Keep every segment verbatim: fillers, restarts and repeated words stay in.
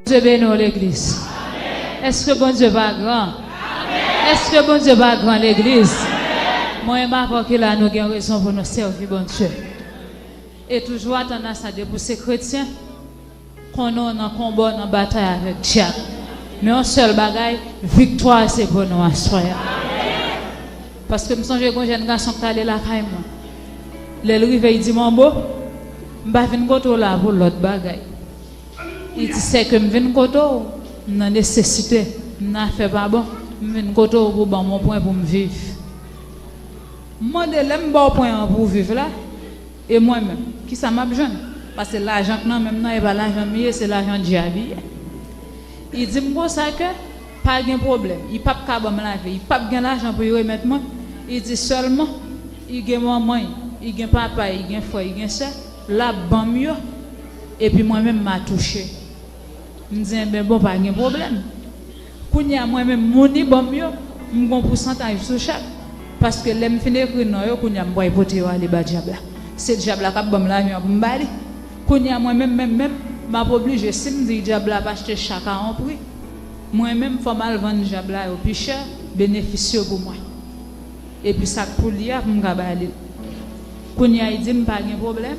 Bondye beni w, legliz. Èske Bondye pa gran? Èske Bondye pa gran, legliz? Mwen menm avè w ki la, nou gen rezon pou nou sèvi Bondye. E toujou atann a sa, depi w se kretyen, konnen w nan konba, w nan batay avèk dyab. Men yon sèl bagay, viktwa se pou nou aswè a. Paske m sonje gen yon jèn gason ki t ale lakay mwen. Lè l rive, li di, "Manbo, m pa vin kote w la pou lòt bagay." Li di, "Sèke m vin kote w, m nan nesesite, m nan afè pa bon, m vin kote w pou w ban m yon pwen pou m viv." M mande, "Lè m ba w pwen an pou w viv la, e mwen menm, kisa m ap jwenn?" Paske lajan k nan men m nan, e pa lajan m ye, se lajan dyab li ye. Li di m konsa ke pa gen pwoblèm, li p ap ka ban m lavi, li p ap gen lajan pou li remèt mwen. Li di sèlman, li gen manman l, li gen papa l, li gen frè, li gen sè, l ap ban m yo, epi mwen menm m a touche. M di, "Enben bon, pa gen pwoblèm." Kounye a, mwen menm, moun li ban m yo, m gon pousantaj sou chak. Paske lè m fin ekri non yo, kounye a, m pral pote yo ale ba dyab la. Se dyab la k ap ban m lajan pou m ba li. Kounye a, mwen menm, menm, menm, m ap oblije, si m di dyab la ap achte chak a yon pri, mwen menm, fò m al vann dyab la yo pi chè, benefis yo pou mwen. Epi sa k pou li a, pou m ka ba li l. Kounye a, li di m pa gen pwoblèm.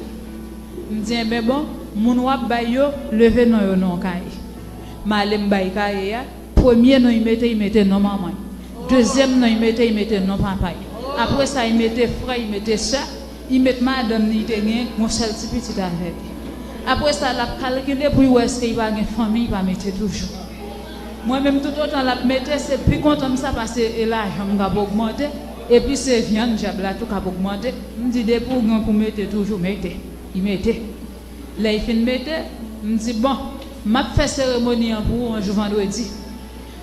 M di, "Enben bon, moun w ap bay yo, leve non yo nan yon kaye." M ale, m bay kaye a. Premye non li mete, li mete non manman l. Dezyèm non li mete, li mete non papa l. Apre sa, li mete frè, li mete sè, li met madanm li te gen, yon sèl ti pitit avè li. Apre sa, l ap kalkile pou l wè èske li pa gen fanmi, li pa mete toujou. Mwen menm, toutotan l ap mete, se pi kontan m sa pase e lajan m k ap ogmante, epi se vyann dyab la tou k ap ogmante. M di, "Depi w gen pou mete, toujou mete." Li mete. Lè li fin mete, m di, "Bon, m ap fè seremoni an pou ou yon jou vandredi."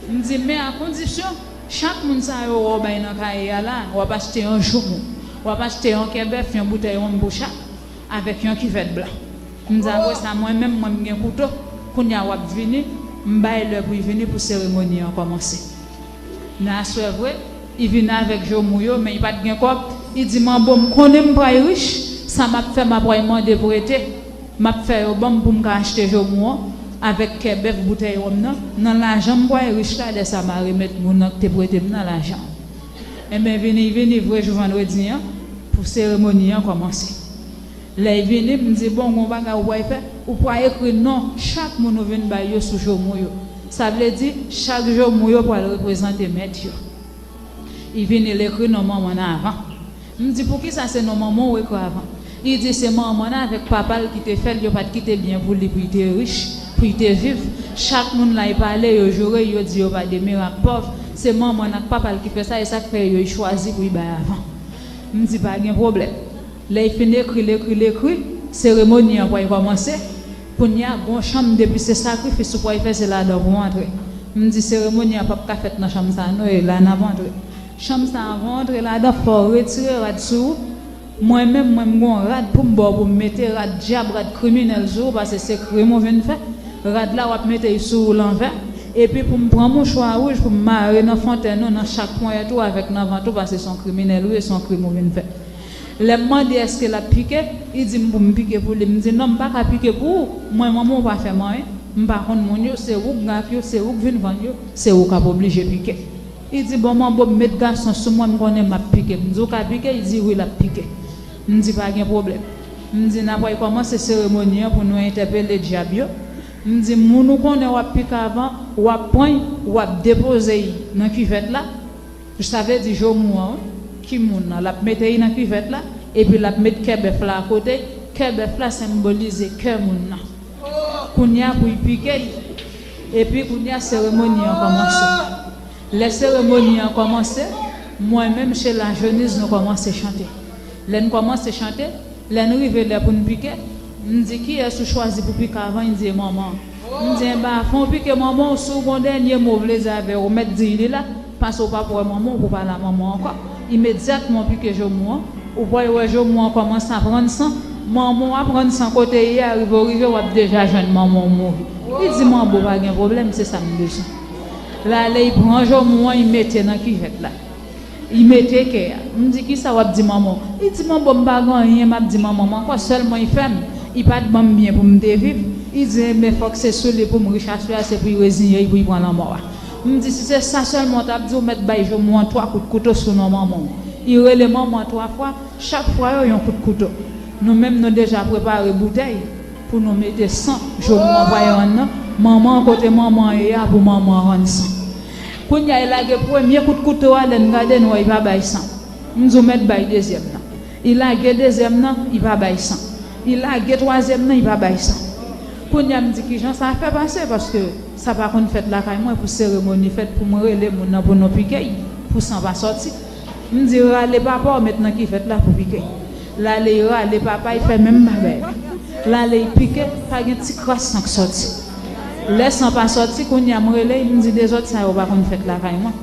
M di, "Men a kondisyon, chak moun sa yo w ap bay nan kaye a la, w ap achte yon joumou, w ap achte yon kè bèf, yon boutèy wonm pou chak, avèk yon kivèt blan." M di, "Apre sa, mwen menm, mwen m gen kouto, kounye a w ap vini, m bay lè pou l vini pou seremoni an kòmanse." Nan aswè vre, li vin avèk joumou yo, men li pa t gen kòb. Li di, "Manbo, m konnen m pral rich, sa m ap fè, m ap pral mande prete. M ap fè yo ban m pou m ka achte joumou an, avèk kè bèf, boutèy wonm nan, nan lajan m pral rich la, lè sa m a remèt moun nan ki te prete m nan lajan." Enben, vini, vini vre jou vandredi an, pou seremoni an kòmanse. Lè l vini, m di, "Bon, gon bagay ou pral fè, ou pral ekri non chak moun ou vin bay yo sou joumou yo. Sa vle di, chak joumou yo pral reprezante mèt yo." Li vini, l ekri non manman l avan. M di, "Poukisa se non manman w ou ekri avan?" Li di, "Se manman l avèk papa l ki te fè l, yo pa t kite byen pou li, pou l te rich, pou l te viv. Chak moun la, li pale, yo joure, yo di yo pa de mirak pòv. Se manman l ak papa l ki fè sa, e sa k fè yo, li chwazi pou l bay avan." M di, "Pa gen pwoblèm." Lè l fin ekri, l ekri, l ekri, seremoni an pral kòmanse. Kounye a, gon chanm, depi se sakrifis ou pral fè, se ladan pou w antre. M di, "Seremoni an p ap ka fèt nan chanm sa a non, e la n ap antre." Chanm sa a, avan w antre ladan, fò w retire rad sou ou. Mwen menm, mwen m gon rad pou m ba w pou m mete, rad dyab, rad kriminèl sou ou, paske se krim ou vin fè. Rad la, w ap mete l sou ou lanvè. Epi pou m pran mouchwa wouj pou m mare nan fontèn ou, nan chak ponyèt ou avèk nan vant ou, paske se yon kriminèl ou ye, se yon krim ou vin fè. Lè m mande èske l ap pike, li di m pou m pike pou li. M di, "Non, m pa ka pike pou ou. Mwen, manman w pa fè m anyen. M pa konn moun yo, se ou k gen ak yo, se ou k vin vann yo, se ou k ap oblije pike." Li di, "Bon, manbo, m met gason sou mwen, m konnen m ap pike." M di, "Ou ka pike?" Li di, "Wi, l ap pike." M di, "Pa gen pwoblèm." M di, "N a pral kòmanse seremoni an pou nou entèpele dyab yo." M di, "Moun ou konnen w ap pike avan, w ap pran l, w ap depoze l nan kivèt la." Sa vle di joumou an, wi. Ki moun nan? L ap mete l nan kivèt la, epi l ap met kè bèf la akote. Kè bèf la senbolize kè moun nan. Kounye a pou l pike l. Epi kounye a seremoni an kòmanse. Lè seremoni an kòmanse, mwen menm se lajoniz nou kòmanse chante. Lè n kòmanse chante, lè n rive lè pou n pike, m di, "Kiyès ou chwazi pou pike avan?" Li di, "E manman." M di, "Enben, avan w pike manman w, si w gon dènye mo w vle di avè l, ou mèt di li la, paske w p ap wè manman w pou w pale a manman w ankò." Imedyatman w pike joumou an, ou pral wè joumou an kòmanse ap rann san. Manman w ap rann san kote l ye a, rive w rive, w ap deja jwenn manman w mouri. Li di, "Manbo, pa gen pwoblèm, se sa m bezwen." L ale, li pran joumou an, li mete nan kivèt la. Li mete kè a. M di, "Kisa w ap di manman w?" Li di, "Manbo, m pa gen anyen m ap di manman m ankò, sèlman li fè m, li pa t ban m byen pou m te viv. Li di, enben, fòk se sou li pou m rich aswè a, se pou l reziye l, pou l pran lanmò a. M di, si se sa sèlman w t ap di, w mèt bay Jomo an twa kout kouto sou non manman w. Li rele manman an twa fwa, chak fwa yo yon kout kouto. Nou menm, nou deja prepare boutèy pou nou mete san Jomo an pral rann nan. Manman an, kote manman an ye a, pou manman an rann san. Kounye a, li lage premye kout kouto a, lè n gade, n wè li pa bay san. M di, w mèt bay dezyèm nan. Li lage dezyèm nan, li pa bay san. Li lage twazyèm nan, li pa bay san. Kounye a, m di, kijan sa fè pase? Paske sa pa konn fèt lakay mwen pou seremoni fèt, pou m rele moun nan pou nou pike l, pou san pa sòti. M di, rale papa w met nan kivèt la pou pike l. L ale, l rale papa, l fè menm bagay la. L ale, l pike, pa gen ti kras san k sòti. Lè san pa sòti, kounye a, m rele l, m di, dezòd sa yo pa konn fèt lakay mwen.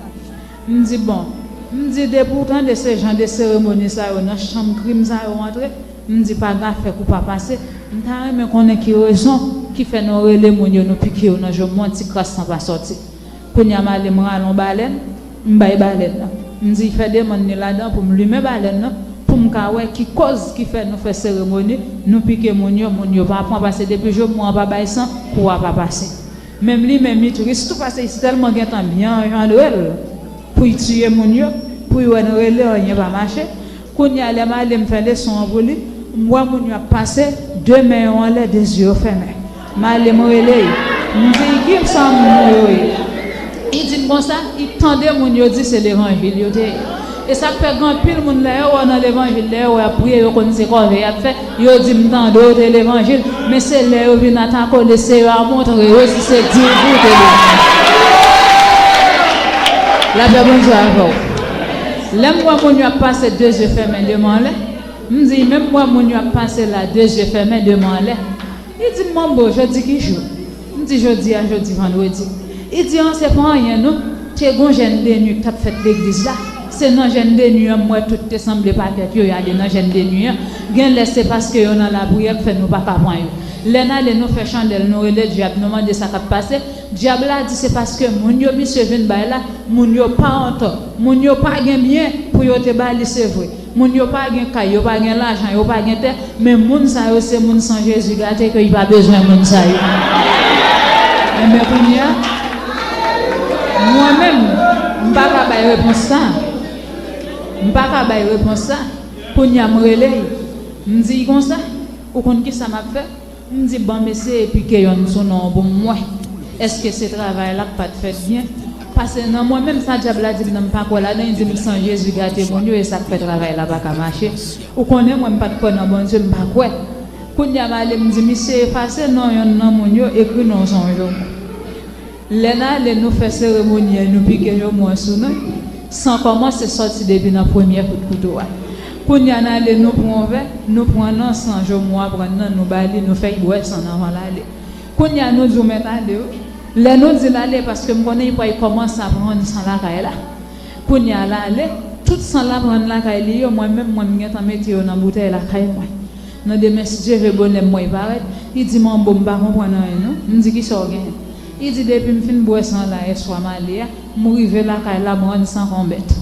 M di, bon, m di, depi w tande se jan de seremoni sa yo nan chanm krim sa yo antre, m di, pa gen afè kou pa pase. M ta renmen konnen ki rezon ki fè nou rele moun yo, nou pike yo nan Jomo an, ti kras san pa sòti. Kounye a, m ale, m rale yon balèn, m bay balèn nan. M di, fè demann li ladan pou m limen balèn nan, pou m ka wè ki kòz ki fè nou fè seremoni, nou pike moun yo, moun yo pa pran, paske depi Jomo an pa bay san, kou a pa pase. Menm li menm, li tris tou, paske li tèlman gentan byen anjandre l pou l tiye moun yo, pou l wè n rele, anyen pa mache. Kounye a, lè m ale, m fè leson an pou li, m wè moun yo ap pase, de men yo anlè, de zye yo fèmen. M ale, m rele l. M di, kisa moun yo ye? Li di m konsa, li tande moun yo di se levanjil yo te ye. E sa k fè gen anpil moun, lè yo wè w nan levanjil, lè yo wè y ap priye, yo konn se kòve y ap fè, yo di m tande w te levanjil, men se lè yo vin atake w, se yo a montre yo si se di w pou w te levanjil. Lapè Bondye avè w. Lè m wè moun yo ap pase de zye fèmen de men anlè, m di, menm m wè moun yo ap pase la de zye fèmen de men anlè. Li di m, Manbo, jodi ki jou? M di, jodi a, jodi vandredi. Li di, an, se pa anyen non. Te gon jèn de nwi k t ap fèt legliz la. Se nan jèn de nwi an m wè tout te sanble pa tèt yo, y ale nan jèn de nwi an. Genlè se paske yo nan lapriyè k fè nou pa ka pran yo. Lè n ale, nou fè chandèl, nou rele dyab, nou mande sa k ap pase. Dyab la di se paske moun yo misye vin bay la, moun yo pa antò, moun yo pa gen byen pou yo te ba li, se vre. Moun yo pa gen kay, yo pa gen lajan, yo pa gen tè, men moun sa yo se moun san Jezi gate ke li pa bezwen moun sa yo. Enben kounye a, mwen menm, m pa ka bay repons sa. M pa ka bay repons sa. Kounye a m rele l, m di l konsa, ou konn kisa m ap fè? M di, ban m eseye pike yonn sou non an pou m wè. Èske se travay la k pa t fèt byen? Paske nan mwen menm sa dyab la di m nan m pa kwè ladan, li di m san Jezi gate moun yo, e sa k fè travay la pa ka mache. Ou konnen mwen m pa t kwè nan Bondye, m pa kwè. Kounye a m ale m di misye efase non yonn nan moun yo, ekri non Jomo. Lè n ale, nou fè seremoni an, nou pike Jomo an sou nou. San kòmanse sòti depi nan premye kout kouto a. Kounye a n ale, nou pran yon vè, nou pran nan san Jomo a pran nan, nou ba li, nou fè l bwè san nan anvan l ale. Kounye a nou di w mèt ale wi. Lè nou di l ale, paske m konnen li pral kòmanse ap rann san lakay la. Kounye a l ale, tout san l ap rann lakay li yo, mwen menm, mwen m gentan mete yo nan boutèy lakay mwen. Nan demen, si Dye vle, bonè m mwen parèt, li di, Manbo, m pa konprann anyen non. M di, kisa w genyen? Li di, depi m fin bwè san la yèswa m ale a, m rive lakay la, m rann san kon bèt.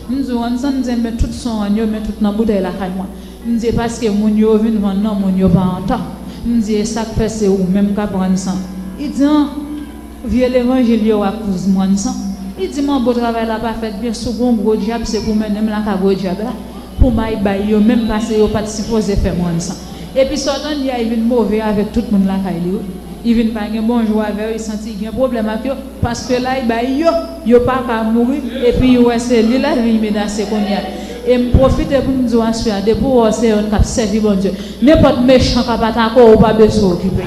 M di, w rann san? M di, enben, tout san w rann yo, men tout nan boutèy lakay mwen. M di, e paske moun yo vin vann nan, moun yo pa antò. M di, e sa k fè se ou menm k ap rann san? Li di, an, vye levanjil yo a koz m rann san. Li di, Manbo, travay la pa fèt byen, si w gon gwo dyab, se pou mennen m lakay gwo dyab la, pou m al bay yo menm, paske yo pa t sipoze fè m rann san. Epi sa w tande a, li vin move avèk tout moun lakay li wi. Li vin pa gen bonjou avè yo, li santi li gen pwoblèm ak yo, paske la li bay yo, yo pa ka mouri, epi li wè se li lavi l menase kounye a. E m pwofite pou m di w aswè a, depi w wè w se yonn k ap sèvi Bondye, nenpòt mechan k ap atake w, ou pa bezwen okipe.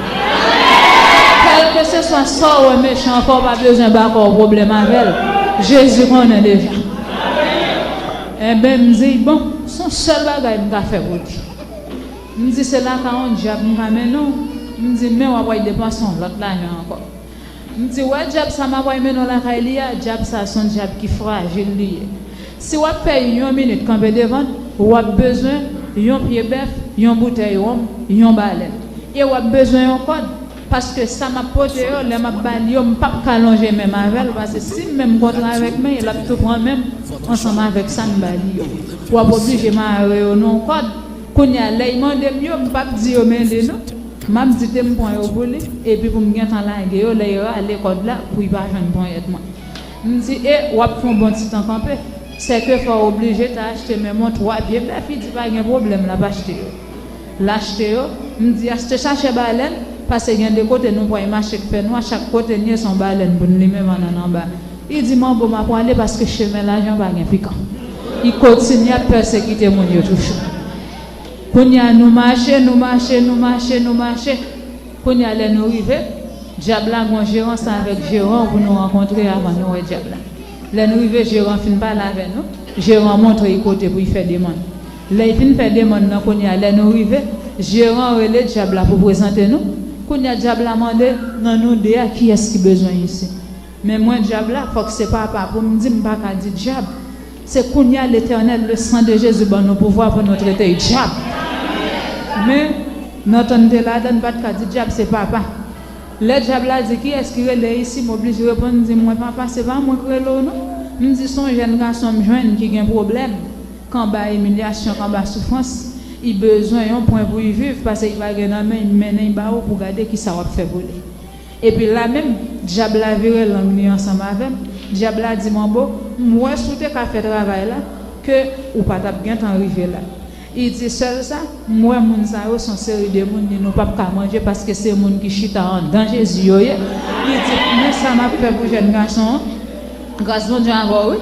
Kèlkeseswa sa w wè mechan an fè, ou pa bezwen ba kò w pwoblèm avè l. Jezi konnen deja. Enben, m di, bon, se yon sèl bagay m ka fè pou li. M di, se lakay yon dyab m ka mennen w. M di, men w ap al depanse yon lòt lajan ankò. M di, wè dyab sa m ap al mennen w lakay li a, dyab sa se yon dyab ki frajil li ye. Si w ap fè yon minit kanpe devan l, w ap bezwen yon pye bèf, yon boutèy wonm, yon balèn. E w ap bezwen yon kòd, paske sa m ap pote yo, lè m ap ba li yo, m p ap ka lonje men m avè l, paske si m menm kontre avèk men l, l ap tou pran men m ansanm avèk sa m ba li yo. W ap oblije mare yo nan yon kòd. Kounye a, lè l mande m yo, m p ap di yo men li non. M ap di te m pran yo pou li, epi pou m gentan lage yo lè yo rale kòd la pou y pa jwenn ponyèt mwen. M di, e, w ap fè yon bon ti tan kanpe. Sèke fò w oblije ta achte men mont twa pye bèf. Li di pa gen pwoblèm, l ap achte yo. L achte yo. M di, achte sachè balèn, paske gen de kote nou pral mache k fè nwa, chak kote n ye se yon balèn pou n limen vann ann anba. Li di, manbo, m ap prale paske chemen lajan pa gen pikan. Li kontinye ap pèsekite moun yo toujou. Kounye a, nou mache, nou mache, nou mache, nou mache. Kounye a, lè nou rive, dyab la gen yon jerans avèk jeran pou nou rankontre avan nou wè dyab la. Lè n rive, jeran fin pale avè nou, jeran montre y kote pou y fè demann. Lè y fin fè demann nan, kounye a, lè nou rive, jeran rele dyab la pou prezante nou. Kounye a, dyab la mande, nan nou de a, kiyès ki bezwen isi? Men mwen, dyab la, fòk se papa pou m di, m pa ka di dyab. Se kounye a Letènèl, le sang de Jésus, ban nou pouvwa pou nou trete y dyab. Men, nan tan n te ladan, n pa t ka di dyab se papa. Lè dyab la di, kiyès ki rele isi, m oblije reponn, m di, mwen papa, se pa mwen k rele w non. M di, se yon jèn gason m jwenn ki gen pwoblèm. K anba imilyasyon, k anba soufrans, li bezwen yon pwen pou l viv, paske li pa gen nan men, li mennen l ba ou pou gade kisa w ap fè pou li. Epi la menm, dyab la vire lang li ansanm avè m. Dyab la di, manbo, m wè si w te ka fè travay la, ke ou pa t ap gentan rive la. Li di, sèl sa, m wè moun sa yo se yon seri de moun li nou p ap ka manje paske se moun ki chita anndan Jezi yo ye. Li di, men sa m ap fè pou jèn gason an. Gras Bondye avè w, wi.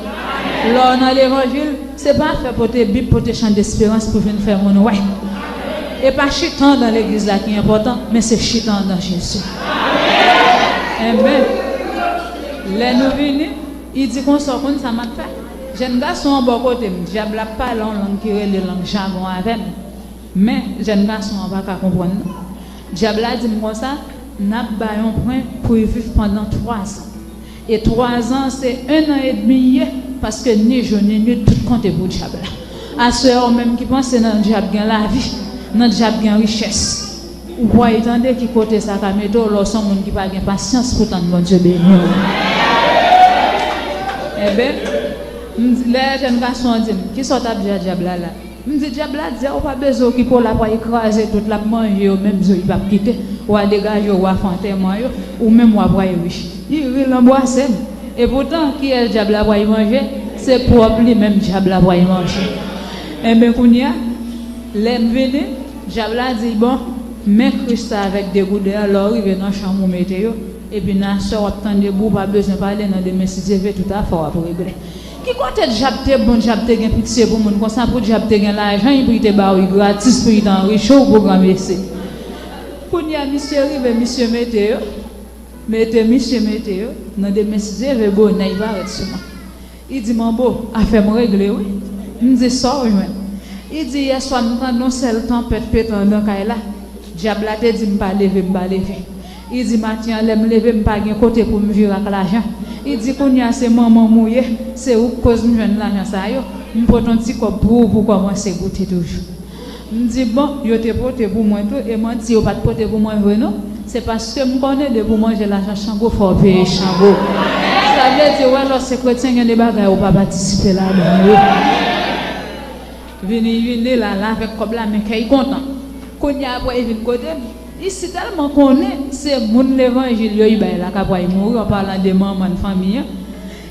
Lè w nan levanjil, se pa afè pote Bib, pote chan desperans pou vin fè moun wè. E pa chita anndan legliz la ki enpòtan, men se chita anndan Jezi. Enben, lè nou vini, li di konsa, w konn sa m ap fè? Jèn gason an bò kote m, dyab la ap pale yon lang ki rele lang jagon avè m. Men, jèn gason an pa ka konprann non. Dyab la di m konsa, n ap ba yon pwen pou l viv pandan twazan. E twazan se en an edmi l ye, paske ni jou ni nwit tout konte pou dyab la. Aswè a, ou menm ki panse nan dyab gen lavi, nan dyab gen richès, ou pral tande ki kote sa ka mete w lè w se yon moun ki pa gen pasyans pou tann Bondye beni w. Enben, m di, lè jèn gason an di m, kisa w t ap di a dyab la la? M di, dyab la di a, ou pa bezwen okipe w, l ap pral kraze tout, l ap manje yo, menm zo li p ap kite. W a degaje w, w a fè antèman yo, ou menm w a pral rich. Li ri, l anbrase m. Epoutan, kiyès dyab la pral manje? Se pwòp li menm dyab la pral manje. Enben, kounye a, lè m vini, dyab la di, bon, men Kris sa avèk de gouden an, lè w rive nan chanm ou mete yo, epi nan aswè w ap tande bri, w pa bezwen pale, nan demen si Dye vle, tout afè w ap regle. Ki kote dyab te bon, dyab te gen pitye pou moun konsa, pou dyab te gen lajan, li pou li te ba w li gratis, pou li te anrichi w pou granmesi? Kounye a, misye rive, misye mete yo, mete, misye mete yo, nan demen si Dye vle, bonè, li parèt sou mwen. Li di, manbo, afè m regle, wi. M di, sa w jwenn? Li di, yèswa, m tande yon sèl tanpèt pete anndan kay la. Dyab la te di m pa leve, m pa leve. Li di, maten an, lè m leve, m pa gen kote pou m vire ak lajan. Li di, kounye a, se manman m ou ye, se ou k koz m jwenn lajan sa yo. M pote yon ti kòb pou ou pou w kòmanse goute toujou. M di, bon, yo te pote pou mwen tou, e manti, yo pa t pote pou mwen vre non. Se paske m konnen depi w manje lajan Chango, fò w peye Chango. Sa vle di, wè, lè w se kretyen, gen de bagay ou pa patisipe ladan yo. Vini, vini la, la avèk kòb la, men kè l kontan. Kounye a, apre, li vin kote m. Li sitèlman konnen se moun levanjil yo li bay la k ap pral mouri, an palan de manman n fanmi an.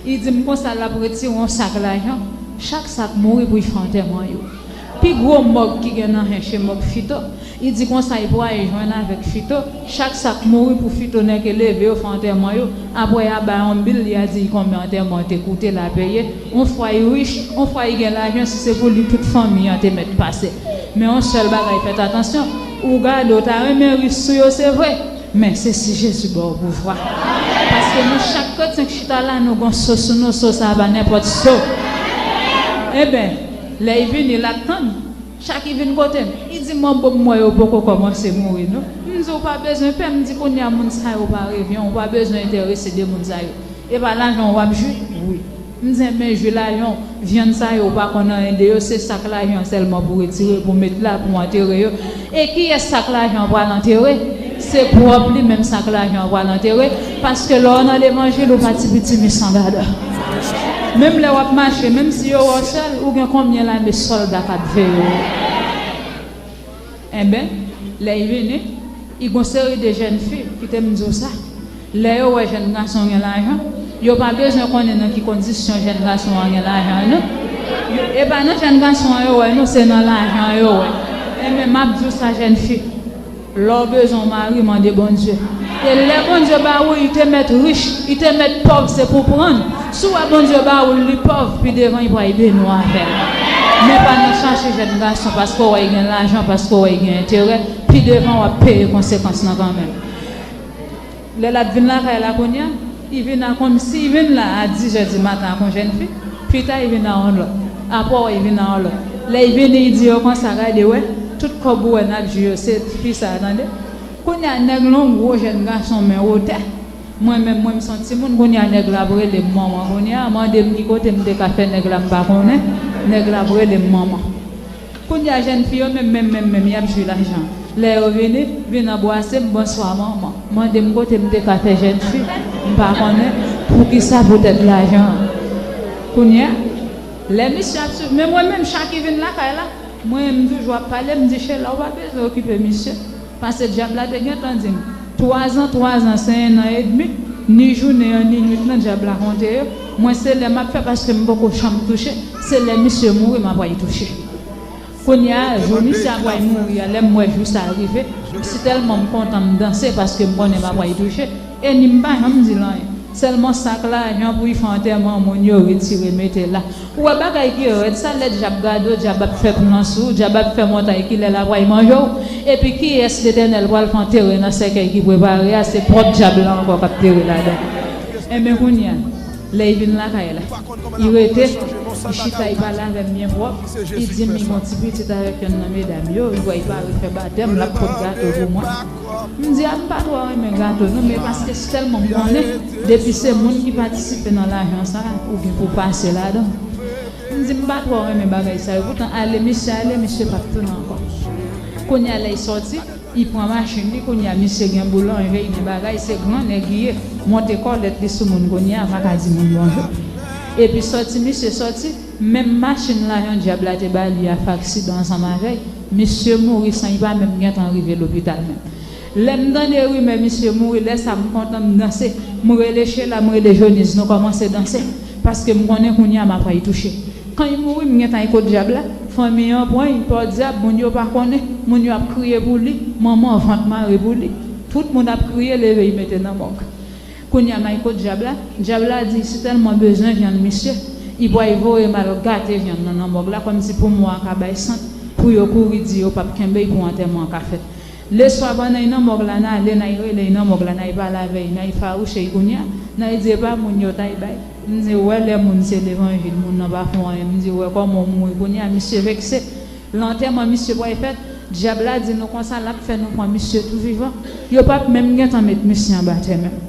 Li di m konsa, l ap retire yon sak lajan. Chak sa k mouri pou l fè antèman yo. Pi gwo mòg ki gen nan Hench se mòg Fito. Li di konsa, li pral jwenn avèk Fito. Chak sa k mouri pou Fito nèke leve yo fè antèman yo. Apre, y a bay yon bil, y a di l konbyen antèman an te koute, l a peye. Yon fwa li rich, yon fwa li gen lajan, si se pou li tout fanmi an te mèt pase. Men yon sèl bagay, fèt atansyon. Ou gade, w ta renmen rich sou yo, se vre. Men se si Jezi ba w pouvwa. Paske nou chak kretyen k chita la, nou gon so sou nou, so sa a pa nenpòt so. Enben, lè l vini, l ap tann. Chak li vin kote m, li di, manbo, m wè yo poko kòmanse mouri non. M di, ou pa bezwen pè, m di, kounye a moun sa yo pa revyen, ou pa bezwen enterese de moun sa yo. E pa lajan w ap jwi? Wi. M di, enben, jwi lajan w. Vyann sa yo, ou pa konn anyen de yo, se sak lajan sèlman pou retire, pou met la, pou antere yo. E kiyès sak lajan an pral antere? Se pwòp li menm sak lajan an pral antere. Paske lè w nan levanjil, ou pa ti piti mi san gada. Menm lè w ap mache, menm si yo wè w sèl, ou gen konbyen lame sòlda k ap veye w? Enben, lè l vini, Gon seri de jèn fi, kite m di w sa, lè yo wè jèn gason gen lajan, yo pa bezwen konnen nan ki kondisyon jèn gason an gen lajan an non. E pa nan jèn gason an yo wè non, se nan lajan an yo wè. Enben m ap di w sa, jèn fi, lè w bezwen yon mari, mande Bondye. E lè Bondye ba ou, li te mèt rich, li te mèt pòv, se pou prann. Si w wè Bondye ba ou l, li pòv, pi devan li pral beni w avè l. Men pa nan chache jèn gason paske w wè l gen lajan, paske w wè l gen enterè, pi devan w ap peye konsekans lan kanmenm. Lè l ap vin lakay la kounye a, li vin a kòmsi li vin la a dis zè di maten ak yon jèn fi, pita li vin a yon lòt, apre w wè li vin a yon lòt. Lè li vini li di yo konsa, gade wè, tout kòb ou wè n ap jwi yo se fi sa a tande. Kounye a nèg lan yon gwo jèn gason men wotè. Mwen menm, mwen m se yon timoun, kounye a nèg la ap rele m manman. Kounye a, mande m ki kote m te ka fè nèg la, m pa konnen. Nèg la ap rele m manman. Kounye a, jèn fi yo menm, menm, menm, menm, y ap jwi lajan. Lè yo vini, vin anbrase m, bonswa manman. Mande m kote m te ka fè jèn fi, m pa konnen. Poukisa poutèt lajan an. Kounye a, lè misye ap swiv, men mwen menm, chak ki vin lakay la, mwen, m toujou ap pale, m di, Chela, ou pa bezwen okipe misye. Paske dyab la te gentan di m, twazan, twazan, se en an edmi, ni jounen an, ni nwit lan, dyab la konte yo. Mwen, se lè m ap fè, paske m poko janm touche, se lè misye mouri, m ap pral touche. Kounye a, jou misye ap pral mouri a, lè m wè jou sa a rive, si tèlman m kontan, m danse, paske m konnen m ap pral touche, e ni m pa janm di l anyen. Sèlman sak lajan pou l fè antèman moun yo retire mete la. Ou wè bagay ki rèd sa, lè dyab gade w, dyab ap fè plan sou ou, dyab ap fè montay ki lè l ap pral manje w. Epi kiyès Letènèl pral fè antere nan sèkèy ki prepare a? Se pwòp dyab la ankò k ap tere ladan. Enben kounye a, lè l vin lakay la, li rete, li chita, li pale avè m byen pwòp, li di m li gon ti pitit avèk yonn nan medam yo, li pral pare fè batèm, l ap pot gato pou mwen. M di a, m pa twò renmen gato non, men paske si tèlman m konnen, depi se moun ki patisipe nan lajan sa, ou gen pou pase ladan. M di m pa twò renmen bagay sa yo, poutan ale misye ale, misye p ap tounen ankò. Kounye a lè l sòti, li pran machin li, kounye a misye gen boulanje, li gen bagay, se gran nèg li ye, monte kòlèt li sou moun, kounye a pa ka di moun bonjou. Epi sòti misye sòti, menm machin lajan dyab la te ba li a fè aksidan ansanm avè l, misye mouri san li pa menm gentan rive lopital menm. Lè m tande rimè misye mouri, lè sa m kontan, m danse. M rele Chela, m rele Jonise, nou kòmanse danse. Paske m konnen kounye a m ap pral touche. Kan li mouri, m gentan al kot dyab la. Fanmi an pran l, pòdyab, moun yo pa konnen. Moun yo ap kriye pou li. Manman vant mare pou li. Tout moun ap kriye, leve, li mete nan mòg. Kounye a m al kot dyab la. Dyab la di si tèlman bezwen vyann misye, li pral voye m al gate vyann nan nan mòg la, kòmsi pou mò a ka bay sant, pou yo kouri di yo p ap kenbe l pou antèman an ka fèt. Leswa pandan l nan mòg la, n ale, n al rele l nan mòg la, n al pale avè l, n al fawouche l kounye a, n al di e pa moun yo t al bay. M di w wè lè moun se levanjil, moun nan pa fè w anyen. M di w wè kòman w mouri kounye a, misye vekse. Lè antèman misye pral fèt, dyab la di nou konsa l ap fè nou pran misye tou vivan. Yo p ap menm gentan met misye anba tè menm.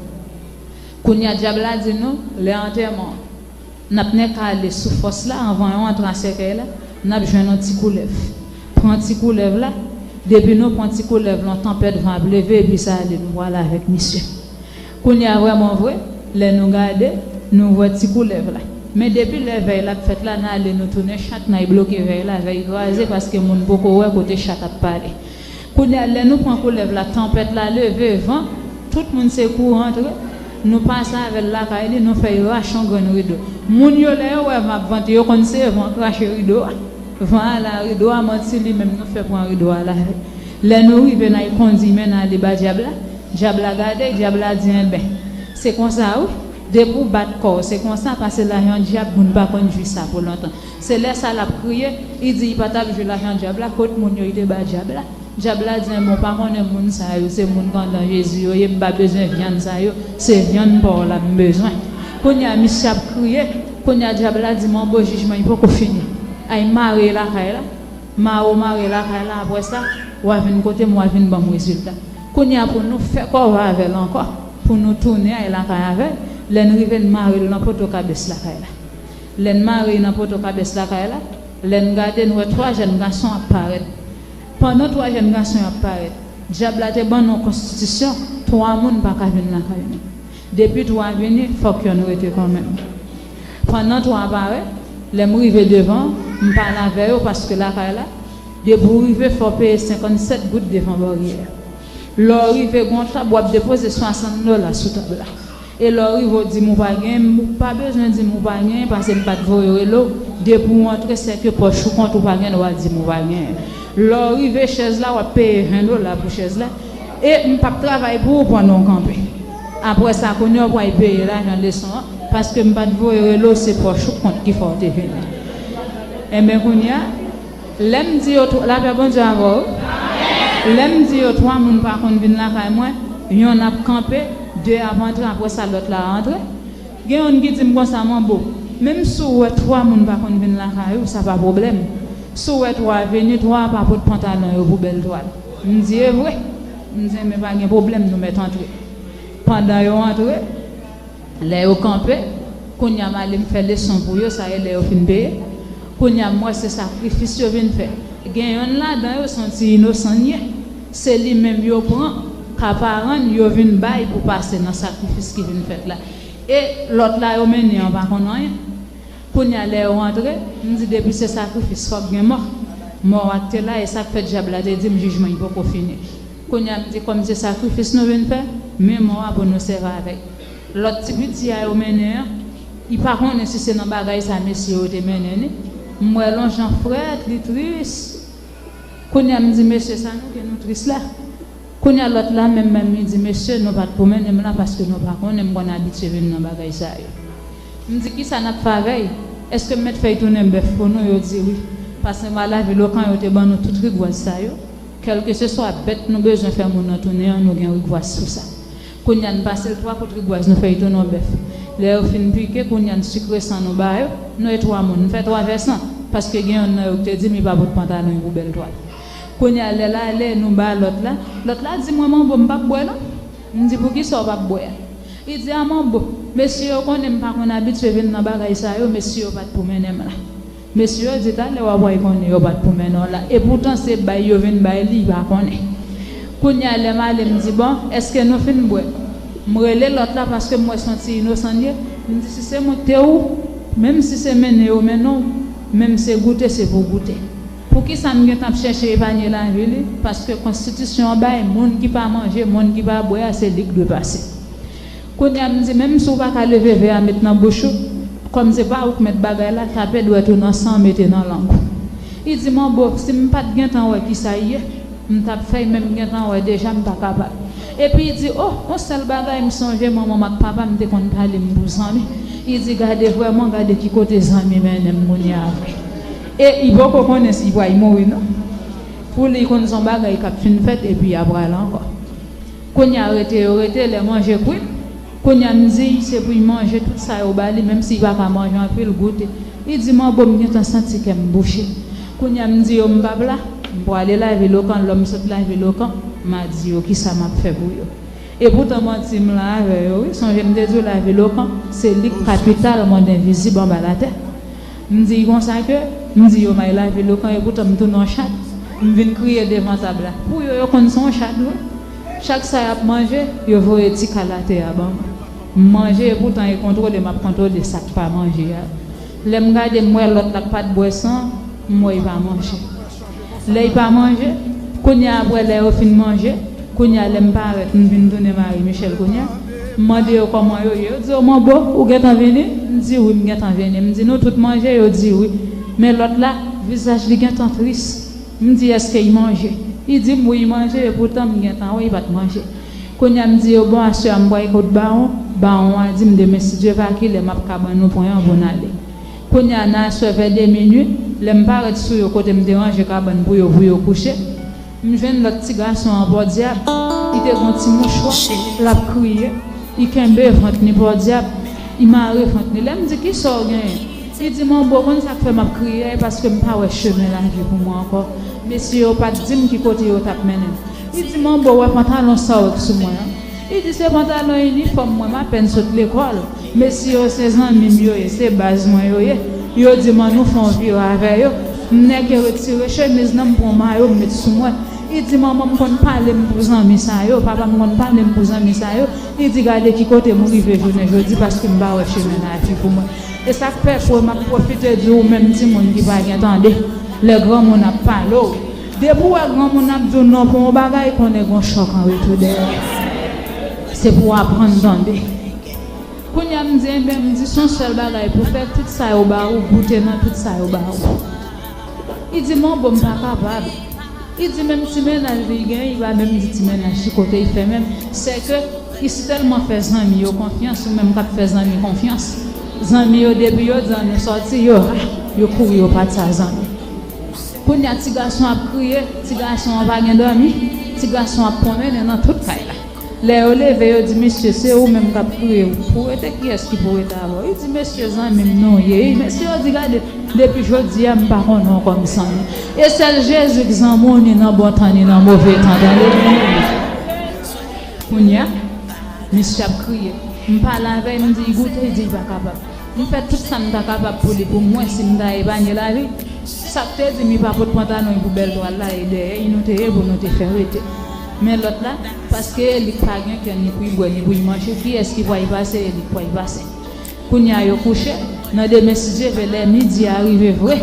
Kounye a dyab la di nou, lè antèman an, n ap nèk ale sou fòs la, anvan yo antre a sèkèy la, n ap jwenn yon ti koulèv. Pran ti koulèv la, depi nou pran ti koulèv lan, tanpèt van ap leve, epi sa ale, nou pral avèk misye. Kounye a vrèman vre, lè nou gade, nou wè ti koulèv la. Men depi lè vèy la ap fèt la, n ale, nou tounen chat, n al bloke vèy la, vèy kraze, paske moun poko wè kote chat ap pale. Kounye a, lè nou pran koulèv la, tanpèt la leve, van, tout moun se kouri antre, nou pase avè l lakay li, nou fè l rache yon grenn rido. Moun yo, lè yo wè van ap vante, yo konn se van krache rido a. Van a la rido a, manti li menm, nou fè pran rido a la. Lè nou rive, n al kondi men n ale ba dyab la. Dyab la gade, dyab la di enben, se konsa wi. Depi w bat kò w, se konsa, pase lajan dyab, moun pa konn jwi sa pou lontan. Se lè sa l ap kriye, li di li pa t ap jwi lajan dyab la, kot moun yo li te ba dyab la. Dyab la di enben, w pa konnen moun sa yo, se moun k andan Jezi yo ye, m pa bezwen vyann sa yo, se vyann pa w la m bezwen. Kounye a, misye ap kriye, kounye a, dyab la di manbo jijman li poko fini. Al mare l lakay la. Mare w mare lakay la, apre sa, w a vin kote m, w a vin ban m rezilta. Kounye a, pou nou fè kòve avè l ankò, pou nou tounen al lakay avè l, lè n rive, n mare l nan poto kabès lakay la. Lè n mare l nan poto kabès lakay la, lè n gade, n wè twa jèn gason ap parèt. Pandan twa jèn gason yo ap parèt, dyab la te ban nou yon konstitisyon, twa moun pa ka vin lakay nou. Depi twa vini, fòk yonn rete kanmenm. Pandan twa parèt, lè m rive devan, m pale avè yo paske lakay la, depi w rive, fò w peye senkannsèt goud devan baryè a. Lè w rive gon tab, w ap depoze swasant dola sou tab la. E lè w rive, w di m ou pa genyen, m pa bezwen di m ou pa genyen, paske m pa t voye rele w. Depi w antre, sèke pòch ou kont ou pa gen dwa di m ou pa genyen. Lè w rive chèz la, w ap peye ven dola pou chèz la. E m p ap travay pou ou pandan w kanpe. Apre sa, kounye a, w pral peye lajan leson an, paske m pa t voye rele w, se pòch ou kont ki fè w te vini. Enben, kounye a, lè m di yo, tw- lapè Bondye avè w. Lè m di yo, twa moun pa konn vin lakay mwen, yonn ap kanpe, de ap antre, apre sa, lòt la antre. Gen yonn ki di m konsa, Manbo, menm si w wè twa moun pa konn vin lakay ou, sa pa pwoblèm. Si w wè twa vini, twa ap pot pantalon yo pou bèl twal. M di, e vre? M di, men pa gen pwoblèm, nou mèt antre. Pandan yo antre, lè yo kanpe, kounye a m ale m fè leson pou yo, sa e lè yo fin peye. Kounye a m wè se sakrifis yo vin fè. Gen yonn ladan yo, se yon ti inosan l ye. Se li menm yo pran, ka paran l, yo vin bay pou pase nan sakrifis ki vin fèt la. E lòt la yo mennen an pa konn anyen. Kounye a lè yo antre, m di depi se sakrifis, fòk gen mò. Mò a k te la, e sa k fè dyab la te di m jijman li poko fini. Kounye a m di kòm se sakrifis nou vin fè, men mò a pou nou sèvi avè l. Lòt ti piti a yo mennen an, li pa konnen si se nan bagay sa mesye yo te mennen li. M wè l yon jan frèt, li tris. Kounye a m di mesye sa nou gen nou tris la. Kounye a lòt la menm menm li di mesye nou pa t pou mennen m la paske nou pa konnen, m konn abitye vin nan bagay sa yo. M di kisa n ap fè avè l? Èske m mèt fè l tounen bèf pou nou? Yo di wi. Paske anba lavil Okan yo te ban nou tout rigwaz sa yo. Kèlkeseswa bèt nou bezwen fè moun nan tounen an, nou gen rigwaz sou sa. Kounye a n pase l twa kout rigwaz, nou fè l tounen yon bèf. Lè yo fin pike, kounye a n sikre san nou ba yo, nou e twa moun, n fè twa vè san, paske gen yonn nan yo ki te di m li pa pot pantalon pou bèl twal. Kounye a lè l ale, nou ba lòt la, lòt la di mwen, Manbo, m p ap bwè non. M di, poukisa w p ap bwè a? Li di, a Manbo, mesye yo konnen m pa konn abitye vin nan bagay sa yo, mesye yo pa t pou mennen m la. Mesye yo di talè w ap wè konnen yo pa t pou mennen w la. Epoutan se bay yo vin bay li, li pa konnen. Kounye a lè m ale m di, bon, èske nou fin bwè? M rele lòt la paske m wè se yon ti inosan l ye. M di, si se mwen k te ou, menm si se mennen yo mennen w, menm se goute, se pou goute. Poukisa m gentan ap chèche epanye lavi li? Paske konstitisyon an bay moun ki pa manje, moun ki pa bwè a, se li k dwe pase. Kounye a m di, menm si w pa ka leve vè a met nan bouch ou, kòm se pa ou k mèt bagay la, tape dwèt ou nan san, mete nan lang ou. Li di, Manbo, si m pa t gentan wè kisa l ye, m t ap fè l, men m gentan wè deja m pa kapab. Epi li di, o, yon sèl bagay m sonje, manman m ak papa m te konn pale m pou zanmi. Li di, gade vrèman, gade ki kote zanmi mennen m kounye a vre. E li poko konnen si l pral mouri non. Pou li, li konn se yon bagay k ap fin fèt epi l ap prale ankò. Kounye a rete yo rete, lè manje kwit. Kounye a m di se pou l manje tout sa yo ba li, menm si l pa ka manje anpil, goute. Li di, Manbo, m gentan santi kè m bouche. Kounye a m di yo m p ap la, m prale lavil Okan, lè m sot lavil Okan, m a di yo kisa m ap fè pou yo. Epoutan manti m la avè yo wi, sonje m te di w lavil Okan, se li k kapital mond envizib anba latè. M di konsa ke, m di yo may lavil Okan, epoutan m tounen yon chat. M vin kriye devan tab la. Pou yo, yo konn se yon chat vre. Chak sa y ap manje, yo voye ti kal atè a ban mwen. M manje, epoutan e kontwole m ap kontwole sa k pa manje a. Lè m gade, m wè lòt la k pa t bwè san, m wè l pa manje. Lè l pa manje, kounye a apre lè yo fin manje, kounye a lè m parèt, m vin tounen Marie Michelle kounye a. M mande yo kòman yo ye, yo di, o Manbo, ou gentan vini? M di wi, m gentan vini. M di nou tout manje? Yo di wi. Men lòt la, vizaj li gentan tris. M di èske l manje? Li di m wi, l manje, epoutan m gentan wè l pa t manje. Kounye a m di yo, bon, aswè a m pral kot Bawon. Bawon a di m demen si Dye va kilè m ap ka ban nou pwen an pou n ale. Kounye a nan aswè vè de minui, lè m parèt sou yo kote m te ranje kabann pou yo, pou yo kouche, m jwenn lòt ti gason an Pòdyab, li te gon ti mouchwa, l ap kriye, li kenbe vant li Pòdyab, li mare vant li. Lè m di kisa w genyen? Li di, Manbo, konn sa k fè m ap kriye a, e paske m pa wè chemen lavi pou mwen ankò. Mesye yo pa t di m ki kote yo t ap mennen m. Li di, Manbo, wè pantalon sa w wè k sou mwen an? Li di, se pantalon inifòm mwen, m apèn sot lekòl. Mesye yo se zanmi m yo ye, se baz mwen yo ye. Yo di m an nou fè yon vire avè yo. M nèke retire chemiz nan, m pran mayo m met sou mwen. Li di, manman m konn pale m pou zanmi sa yo, papa m konn pale m pou zanmi sa yo. Li di, gade ki kote m rive jounen jodi paske m pa wè chemen lavi pou mwen. E sa k fè pou m ap pwofite di w menm timoun ki pa gen tande, lè granmoun ap pale w, Depi w wè granmoun ap di w non pou yon bagay, konnen gen yon chòk an retou dèyè. Se pou w aprann tande. Kounye a m di, enben, m di, se yon sèl bagay pou fè, tout sa yo ba ou, goute nan tout sa yo ba ou. Li di, men bon, m pa kapab. Li di, menm ti mennaj li genyen, li pa menm di ti mennaj ki kote li fè menm. Se ke li si tèlman fè zanmi yo konfyans, ou menm k ap fè zanmi konfyans. Zanmi yo, depi yo di ann nou sòti, yo, yo kouri, yo pati a zanmi. Kounye a, ti gason ap kriye, ti gason an pa gen dòmi, ti gason ap pwonmennen nan tout kay la. Lè yo leve, yo di, mesye, se ou menm k ap kriye, pou rete, kiyès ki pou rete avè w? Li di, mesye, zanmi m nou ye. Mesye yo di, gade, depi jodi a, m pa konnen w kòm zanmi. E sèl Jezi k zanmi w, ni nan bon tan, ni nan move tan, tande. Kounye a, misye ap kriye. M pale avè l, m di, goute, li di, li pa kapab. M fè tout sa m ta kapab pou li, pou m wè si m ta epanye lavi l. Sa k te di m li pa pot pantalon, li pou bèl twal la, e dèyè li nou te ye pou nou te fè rete. Men lòt la, paske e li k pa gen kè ni pou l bwè, ni pou l manje, kiyès ki pral pase, e li k pral pase. Kounye a yo kouche, nan demen si Dye vle lè midi a rive vre.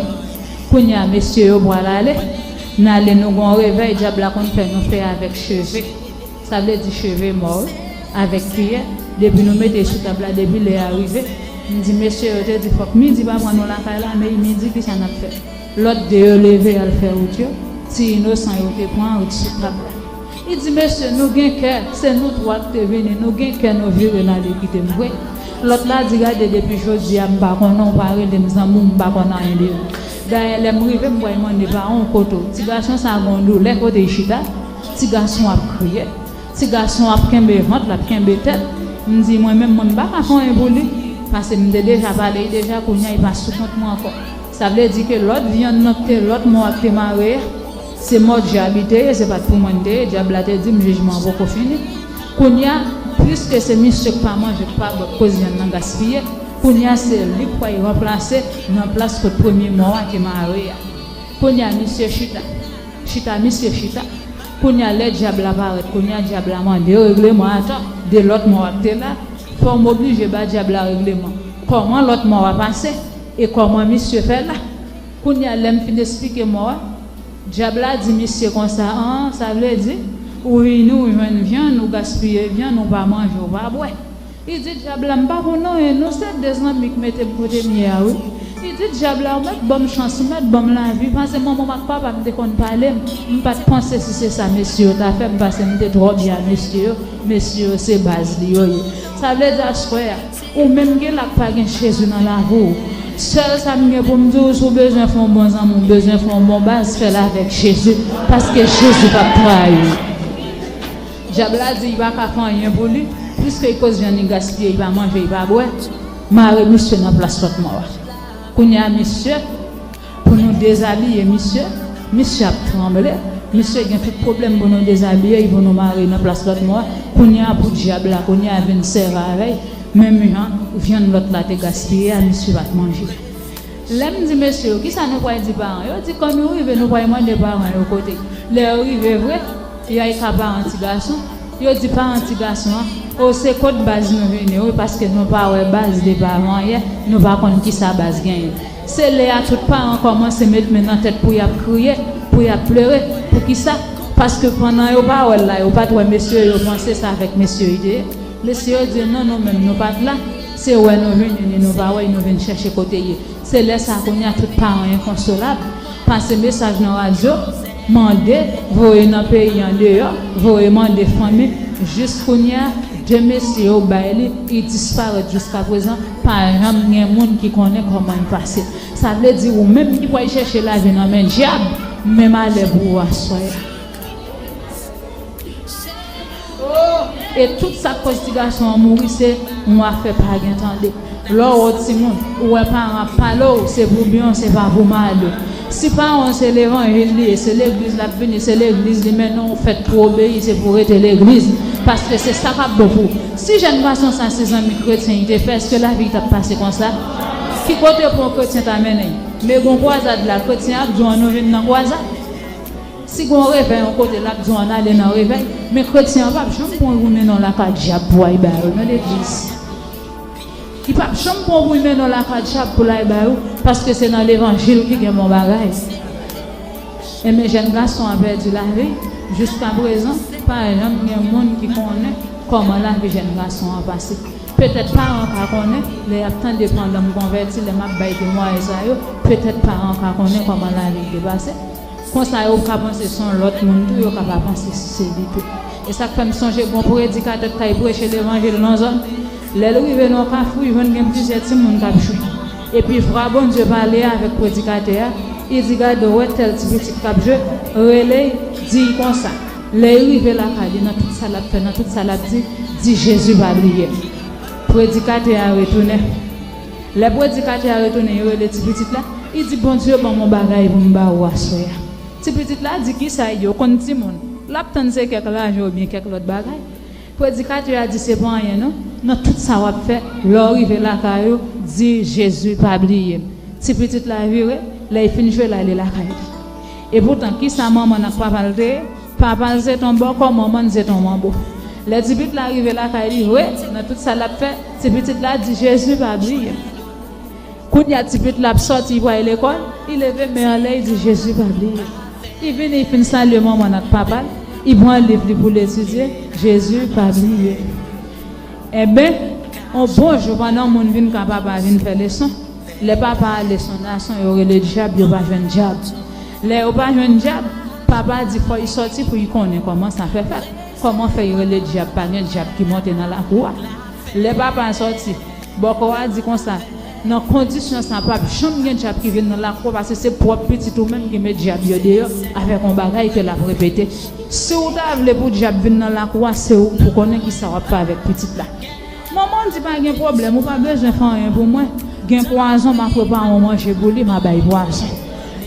Kounye a mesye yo pral ale, n ale nou gon revèy, dyab la konn fè nou fè avèk cheve. Sa vle di cheve mò, wi, avèk kiyè. Depi nou mete sou tab la, depi lè a rive, m di mesye yo te di fòk midi pa pran nou lakay la, men midi kisa n ap fè? Lòt de yo leve al fè wout yo, ti inosan yo te pran wout sou tab la. Li di, mesye, nou gen kè, se nou twa k te vini, nou gen kè nou vire n ale kite m vre. Lòt la di, gade, depi jodi a, m pa konnen w, pa rele m zanmi w, m pa konn anyen de ou. Dayè, lè m rive, m pral mande paran w kote w. Ti gason sa gon doulè kote l chita, ti gason ap kriye. Ti gason ap kenbe vant, l ap kenbe tèt. M di, mwen menm, mwen, m pa ka fè anyen pou li. Paske m te deja pale l deja, kounye a, li pa sou kont mwen ankò. Sa vle di ke lòt vyann nan k te, lòt mò a k te mare a, se mò dyab li te ye, se pa t pou mwen l te ye. Dyab la te di m, jijman an poko fini. Kounye a, piske se misye k pa manje, k pa bwè, k koz vyann nan gaspiye, kounye a, se li k pral ranplase nan plas kot premye mò a te mare a. Kounye a, misye chita. Chita, misye chita. Kounye a, lè dyab la parèt, kounye a, dyab la mande regleman atò de lòt mò a k te la. Fò m oblije ba dyab la regleman kòman lòt mò a pase e kòman misye fè la. Kounye a, lè m fin esplike mò a, dyab la di misye konsa, an, sa vle di, ou vini, ou jwenn vyann, ou gaspiye vyann, ou pa manje, ou pa bwè. Li di, dyab la, m pa konn anyen non, se de zanmi k mete m kote m ye a, wi. Li di, dyab la, ou mèt ban m chans, ou mèt ban m lavi, paske manman m ak papa m te konn pale m, m pa t panse si se sa mesye yo ta fè m, paske m te twò byen a mesye yo, mesye yo se baz li yo ye. Sa vle di, aswè a, ou menm ki la k pa gen Jezi nan lavi w, sèl sa m gen pou m di w, si w bezwen fè yon bon zanmi, w bezwen fè yon bon baz, fè l avèk Jezi, paske Jezi p ap trayi w. Dyab la di li pa ka fè anyen pou li, piske li koz vyann li gaspiye, li pa manje, li pa bwè. Mare misye nan plas lòt mò a. Kounye a, misye, pou nou dezabiye misye, misye ap tranble. Misye gen tout pwoblèm pou nou dezabiye l, pou nou mare nan plas lòt mò a. Kounye a, pou dyab la, kounye a, vin sèvi avè l. Menm jan vyann lòt la te gaspiye a, misye pa t manje. Lè m di mesye yo, kisa nou pral di paran yo? Yo di, kan nou rive, nou pral mande paran yo kote. Lè yo rive vre, y a ka paran ti gason. Yo di paran ti gason an, o, se kot baz nou vini, wi, paske nou pa wè baz depi avan yè, nou pa konn kisa baz genyen. Se lè a tout paran kòmanse met men nan tèt pou y ap kriye, pou y ap plere. Poukisa? Paske pandan yo pa wè l la, yo pa t wè mesye yo, yo panse se avèk mesye yo li te ye. Mesye yo di, non, nou menm, nou pa t la. Se wè nou vini, ni nou pa wè, nou vin chèche kote l ye. Se lè sa a, kounye a, tout paran enkonsolab. Pase mesaj nan radyo, mande, voye nan peyi andeyò, voye mande fanmi. Jis kounye a, de mesye yo bay li, li disparèt jiskaprezan, pa janm gen moun ki konnen kòman li pase. Sa vle di ou menm ki pral chèche lavi nan men dyab, men malè pou ou aswè a. E tout sa k koz ti gason an mouri, se yon afè pa gen tande. Lè w wè yon timoun, ou wè paran ap pale w, se pou byen w, se pa pou mal ou. Si paran w se levanjil li ye, se legliz l ap vini, se legliz li mennen w, fèt pou obeyi, se pou w rete legliz, paske se sa k ap bon pou ou. Si jèn gason sa se zanmi kretyen li te fè, èske lavi l t ap pase konsa? Ki kote pou yon kretyen ta mennen l? Men gon kwazad la, kretyen ap di w ann nou vin nan kwazad. Si gon revèy yon kote, l ap di w ann ale nan revèy. Men kretyen an p ap janm pran w mennen w lakay dyab pou w al bay yo nan legliz. Li p ap janm pran w pou l mennen w lakay dyab pou l al bay yo, paske se nan levanjil ki gen bon bagay. Enben, jèn gason an pèdi lavi l. Jiskaprezan, pa janm gen moun ki konnen kòman lavi jèn gason an pase. Petèt paran ka konnen, lè y ap tande pandan m konvèti, lè m ap bay temwayaj sa yo, petèt paran ka konnen kòman lavi l te pase. Konsa, yo ka panse se yon lòt moun tou, yo ka pa panse si se li tou. E sa k fè m sonje gon predikatè k t al preche levanjil nan zòn. Lè l rive nan yon kafou, li jwenn gen plizyè timoun k ap jwe. Epi vwa Bondye pale avèk predikatè a, li di, "Gade, w wè tèl ti pitit k ap jwe, rele l, di l konsa." Lè l rive lakay li, nan tout sa l ap fè, nan tout sa l ap di, di, "Jezi pa bliye m." Predikatè a retounen. Lè predikatè a retounen, li rele ti pitit la, li di, "Bondye ban m yon bagay pou m ba ou aswè a." Ti pitit la di, "Kisa?" Li di, "Ou konn timoun, l ap tann se kèk lajan oubyen kèk lòt bagay." Predikatè a di, "Se pa anyen non. Nan tout sa w ap fè, lè w rive lakay ou, di, 'Jezi pa bliye m.'" Ti pitit la vire, lè l fin jwe, l ale lakay li. Epoutan, kisa manman n ak papa l te ye? Papa l se t on bòkò, manman l se t on manbo. Lè ti pitit la rive lakay li vre, nan tout sa l ap fè, ti pitit la di, "Jezi pa bliye m." Kounye a, ti pitit la ap sòti, li pral lekòl, li leve men anlè, li di, "Jezi pa bliye m." Li vini, li fin salye manman l ak papa l, li pran liv li pou l etidye, "Jezi pa bliye m." Enben, yon bon jou, pandan moun vin ka papa vin fè leson, lè papa ale son nason, yo rele dyab, yo pa jwenn dyab. Lè yo pa jwenn dyab, papa di fò l sòti pou l konnen kòman sa fè fèt. Kòman fè l rele dyab, pa gen dyab ki monte nan lakou a. Lè papa sòti, bòkò a di konsa, "Nan kondisyon sa, p ap janm gen dyab ki vin nan lakou a, paske se pwòp pitit ou menm ki met dyab yo deyò avèk yon bagay ke l ap repete. Si w ta vle pou dyab vin nan lakou a, se ou pou konnen kisa w ap fè avèk pitit la." Manman di, "Pa gen pwoblèm, ou pa bezwen fè anyen pou mwen. Gen pwazon, m a prepare yon manje pou li, m a bay pwazon."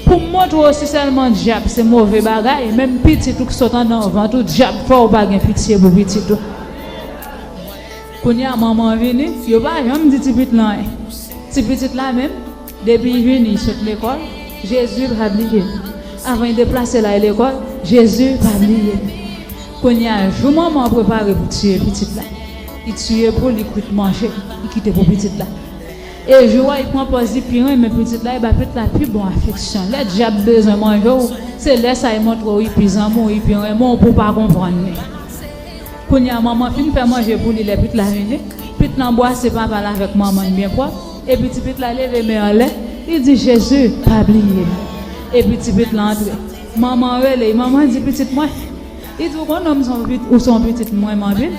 Pou m montre w si sèlman dyab se move bagay, menm pitit ou k sot anndan vant ou, dyab fè w pa gen pitye pou pitit ou. Kounye a, manman vini, yo pa janm di ti pitit la anyen. Ti pitit la menm, depi l vini, l sot lekòl, "Jezi pa bliye m." Avan l deplase l al lekòl, "Jezi pa bliye m." Kounye a, jou manman an prepare pou tiye pitit la, li tiye pou li kwit manje, li kite pou pitit la. E jou a, li pran pòz li pi renmen pitit la, li ba pitit la pi bon afeksyon. Lè dyab bezwen manje w, se lè sa a li montre w li pi zanmi w, li pi renmen w, pou w pa konprann li. Kounye a, manman fin fè manje pou li, lè pitit la vini, pitit la anbrase papa l avèk manman l byen pwòp, epi ti pitit la leve men anlè, li di, "Jezi, pa bliye m." Epi ti pitit la antre. Manman rele l, manman di, "Pitit mwen," li di, "ou konnen m se yon pit-, ou se yon pitit mwen, m anvi l."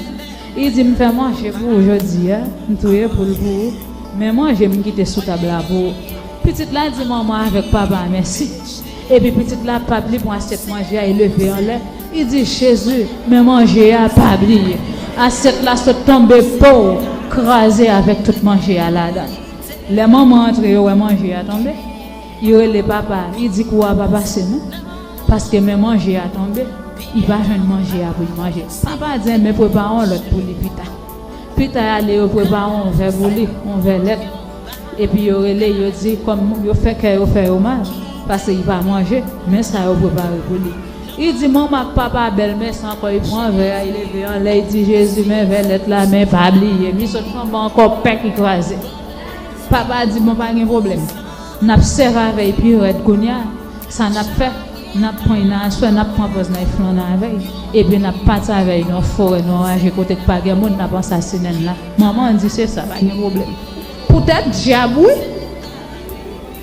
Li di, "M fè manje pou ou jodi a, m touye poul pou ou, men manje m kite sou tab la pou ou." Pitit la di manman avèk papa a mèsi. Epi pitit la p ap li pran asyèt manje a, li leve anlè, li di, "Jezi, men manje a, pa bliye." Asyèt la sot tonbe, pow, kraze avèk tout manje a ladan l. Lè manman antre, yo wè manje a tonbe. Li rele papa, li di, "Kou a pa pase non, paske men manje a tonbe, li pa jwenn manje a pou l manje." Papa di, "Enben, prepare yon lòt pou li pita." Pita y ale, yo prepare yon vè pou li, yon vè lèt. Epi yo rele, yo di, kòm yo fè kè yo fè yo mal, paske li pa manje, men sa yo prepare pou li. Li di, "Manman ak papa, bèl mèsi ankò." Li pran vè a, li leve anlè, li di, "Jezi, men vè lèt la, men pa bliye m." Li sot tonbe ankò, pèk, li kraze. Papa di, "Bon, pa gen pwoblèm. N ap sèvi avè l pi rèd kounye a. Sa n ap fè, n ap pran l nan aswè, n ap pran pòz n al flannen avè l. Epi n ap pati avè l nan yon forè, nan yon raje kote k pa gen moun, n ap ansasinen l la." Manman an di, "Se sa, pa gen pwoblèm." Poutèt dyab, wi.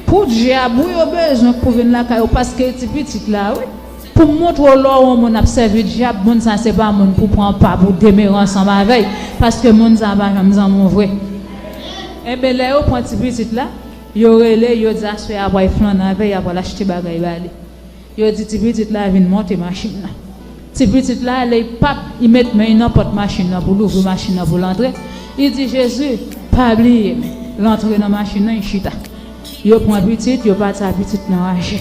Pou dyab, wi, yo bezwen pou vin lakay ou, paske ti pitit la, wi. Pou montre w lè w wè yon moun ap sèvi dyab, moun sa se pa moun pou pran pa pou demere ansanm avè l, paske moun sa pa janm zanmi w vre. Enben, lè yo pran ti pitit la, yo rele, yo di aswè a pral flannen avè l, y a pral achte bagay ba li. Yo di ti pitit la vin monte machin nan. Ti pitit la ale, pap, li met men l nan pòt machin nan pou l ouvri machin nan pou l antre. Li di, "Jezi, pa bliye m." L antre nan machin nan, li chita. Yo pran pitit, yo pati a pitit nan raje.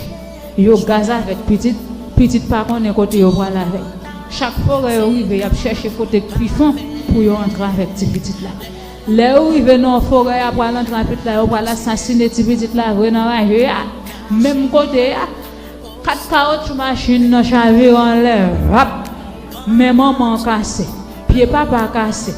Yo gaz avèk pitit, pitit pa konnen kote yo pral avè l. Chak forè yo rive, y ap chèche kote k pi fon pou yo antre avèk ti pitit la. Lè yo rive nan yon forè, y ap pral antre a pitit la, yo pral asasine ti pitit la vre nan raje a. Menm kote a, kat kawotchou machin nan chavire anlè, vap! Men manman an kase, pye papa a kase,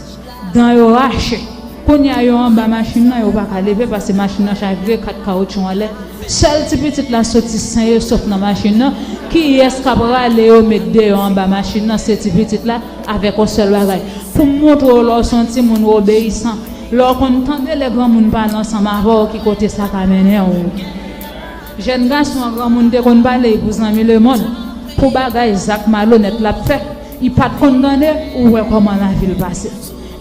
dan yo rache. Kounye a yo anba machin nan, yo pa ka leve paske machin nan chavire, kat kawotchou anlè. Sèl ti pitit la soti sen e sof nan machin nan. Kiyès k ap rale yo met deyò anba machin nan? Se ti pitit la avèk yon sèl bagay. Pou m montre w lè w se yon timoun obeyisan, lè w konn tande lè granmoun pale ansanm avè w, ki kote sa ka mennen w. Jèn gason an, granmoun te konn pale pou zanmi lemonn, pou bagay, zak malonèt l ap fè. Li pa t konn tande, ou wè kòman lavi l pase.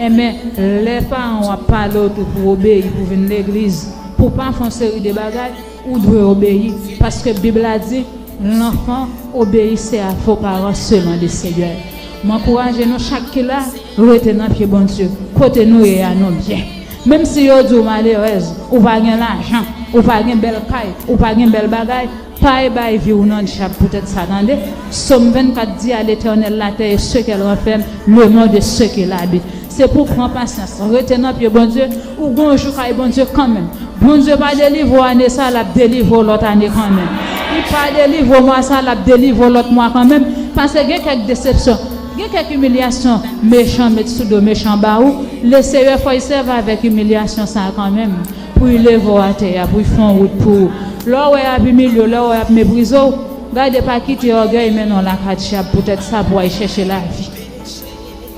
Enben, lè paran w ap pale w tou pou w obeyi, pou w vin legliz, pou w pa fè yon seri de bagay, ou dwe obeyi. Paske Bib la di, l'enfant obéissez à vos parents selon le Seigneur. M ankouraje nou chak ki la, rete nan pye Bondye. Kote nou ye a, nou byen. Menm si yo di w malerèz, ou pa gen lajan, ou pa gen bèl kay, ou pa gen bèl bagay, pa e bay vi w nan dyab poutèt sa, tande. Sòm vennkat di, à l'Éternel la terre et ce qu'elle renferme, le monde et ce qu'il habite. Se pou pran pasyans, rete nan pye Bondye, ou gon jou kay Bondye kanmenm. Bondye pa delivre w ane sa, l ap delivre w lòt ane kanmenm. Li pa delivre w mwa sa, l ap delivre w lòt mwa kanmenm. Paske gen kèk desepsyon, gen kèk imilyasyon mechan met sou do mechan ba ou. Leseyè fè w sèvi avèk imilyasyon sa a kanmenm, pou l leve w atè a, pou l fè yon wout pou ou. Lè w wè y ap imilye w, lè w wè y ap meprize w, gade pa kite ògèy mennen w lakay dyab poutèt sa pou w al chèche lavi.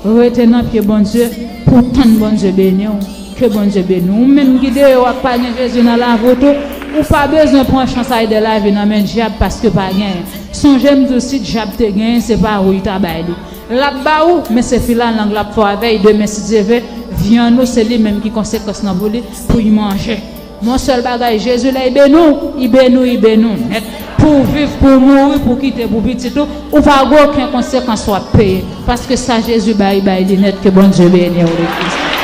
Rete nan pye Bondye pou w tann Bondye beni w. Ke Bondye beni w. Ou menm ki deyò w ak pa gen Jezi nan lavi w tou, ou pa bezwen pran chans al de lavi nan men dyab paske pa genyen. Sonje m di w, si dyab te genyen, se pa ou l ta bay li. L ap ba ou, men se filalang l ap fè w avè l demen si Dye vle. Vyann ou, se li menm ki konsekans lan pou li, pou l manje. Yon sèl bagay, Jezi lè l beni w, l beni w, l beni w nèt. Pou w viv, pou w mouri, pou w kite pou pitit ou, ou pa gen okenn konsekans w ap peye. Paske sa Jezi bay, l bay li nèt. Ke Bondye beni w, legliz.